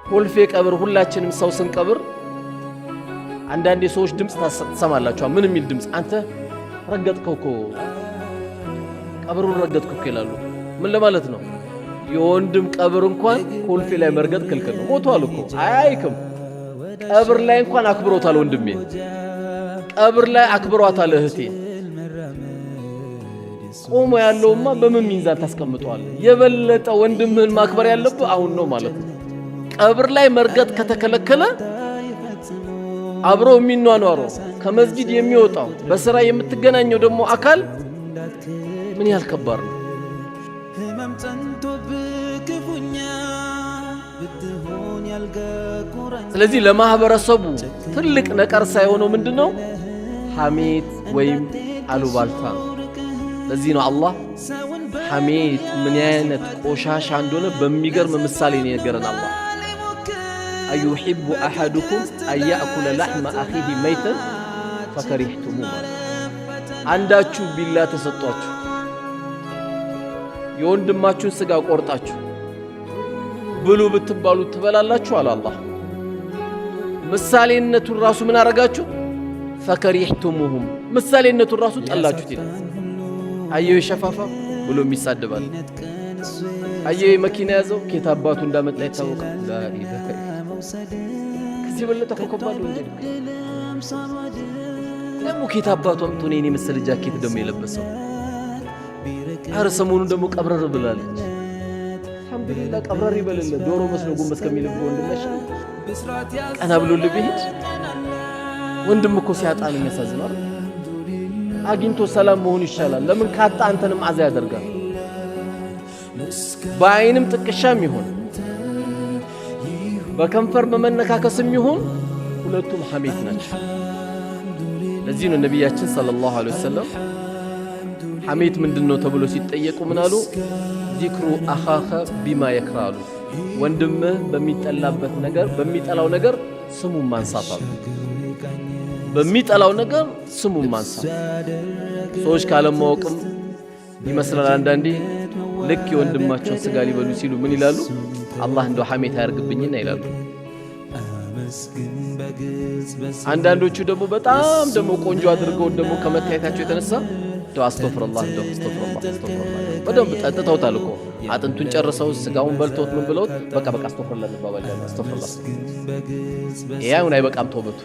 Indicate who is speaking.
Speaker 1: ኮልፌ ቀብር ሁላችንም ሰው ስንቀብር አንዳንድ የሰዎች ድምፅ ትሰማላችኋል። ምን የሚል ድምፅ? አንተ ረገጥከው እኮ፣ ቀብሩን ረገጥከው እኮ ይላሉ። ምን ለማለት ነው? የወንድም ቀብር እንኳን ኮልፌ ላይ መርገጥ ክልክል ነው። ሞቷል እኮ፣ አያይክም። ቀብር ላይ እንኳን አክብሮታል ወንድሜ፣ ቀብር ላይ አክብሯታል እህቴ። ቆሞ ያለውማ በምን ሚዛን ታስቀምጠዋለህ? የበለጠ ወንድምህን ማክበር ያለብህ አሁን ነው ማለት ነው። ቀብር ላይ መርገጥ ከተከለከለ አብሮ የሚኗኗረው፣ ከመስጊድ የሚወጣው፣ በስራ የምትገናኘው ደግሞ አካል ምን ያህል ከባድ ነው።
Speaker 2: ህመም ጸንቶብህ ክፉኛ ብትሆን ያልጋ ቁራኛ።
Speaker 1: ስለዚህ ለማህበረሰቡ ትልቅ ነቀርሳ የሆነው ምንድነው? ሐሜት ወይም አሉባልታ ነው። ለዚህ ነው አላህ ሐሜት ምን አይነት ቆሻሻ እንደሆነ በሚገርም ምሳሌ ነው የነገረን አላህ። أيحب أحدكم أن يأكل لحم أخيه ميتا فكرهتموه ማለት አንዳችሁ ቢላ ተሰጧችሁ የወንድማችሁን ስጋ ቆርጣችሁ ብሉ ብትባሉ ትበላላችሁ አለ አላህ። ምሳሌነቱን ራሱ ምን አረጋችሁ? فكرهتموه ምሳሌነቱን ራሱ ጠላችሁት ይላል። አየው የሸፋፋ ብሎ የሚሳደባል። አየው መኪና ያዘው፣ ኬት አባቱ እንዳመጣ ይታወቃል። لا إله፣ ከዚህ የበለጠ እኮ ከባድ ወንጀል ደግሞ ኬት አባቱ አምጥቶ ነው የኔ መሰለ ጃኬት ደግሞ የለበሰው? አረ ሰሞኑን ደግሞ ቀብረር ብላለች። አልሐምዱሊላህ፣ ቀብረር ይበልልህ። ዶሮ መስሎ ጎንበስ ከሚልብ ወንድም አይሻልም? ቀና ብሎልህ ቢሄድ። ወንድም እኮ ሲያጣ ነው የሚያሳዝነው አይደል? አግኝቶ ሰላም መሆኑ ይሻላል። ለምን ካጣ አንተንም አዛ ያደርጋል። በአይንም ጥቅሻም ይሁን በከንፈር በመነካከስም ይሁን ሁለቱም ሐሜት ናቸው። ለዚህ ነው ነቢያችን صلى الله عليه وسلم ሐሜት ምንድን ነው ተብሎ ሲጠየቁ ምን አሉ? ذكر أخاك بما يكره አሉ። ወንድምህ በሚጠላበት ነገር፣ በሚጠላው ነገር ስሙን ማንሳት አሉ። በሚጠላው ነገር ስሙን ማንሳት። ሰዎች ካለማወቅም ይመስላል አንዳንዴ ልክ የወንድማቸውን ስጋ ሊበሉ ሲሉ ምን ይላሉ? አላህ እንደው ሐሜት አያርግብኝና ይላሉ። አንዳንዶቹ ደግሞ በጣም ደግሞ ቆንጆ አድርገው ደግሞ ከመታየታቸው የተነሳ እንደው አስተግፊሩላህ፣ እንደው አስተግፊሩላህ፣ አስተግፊሩላህ፣ በደንብ ጠጥተውታል እኮ፣ አጥንቱን ጨርሰው ስጋውን በልተውት ምን ብለውት፣ በቃ በቃ አስተግፊሩላህ እንባባለን፣ አስተግፊሩላህ። ይሄ አሁን አይበቃም ተውበቱ።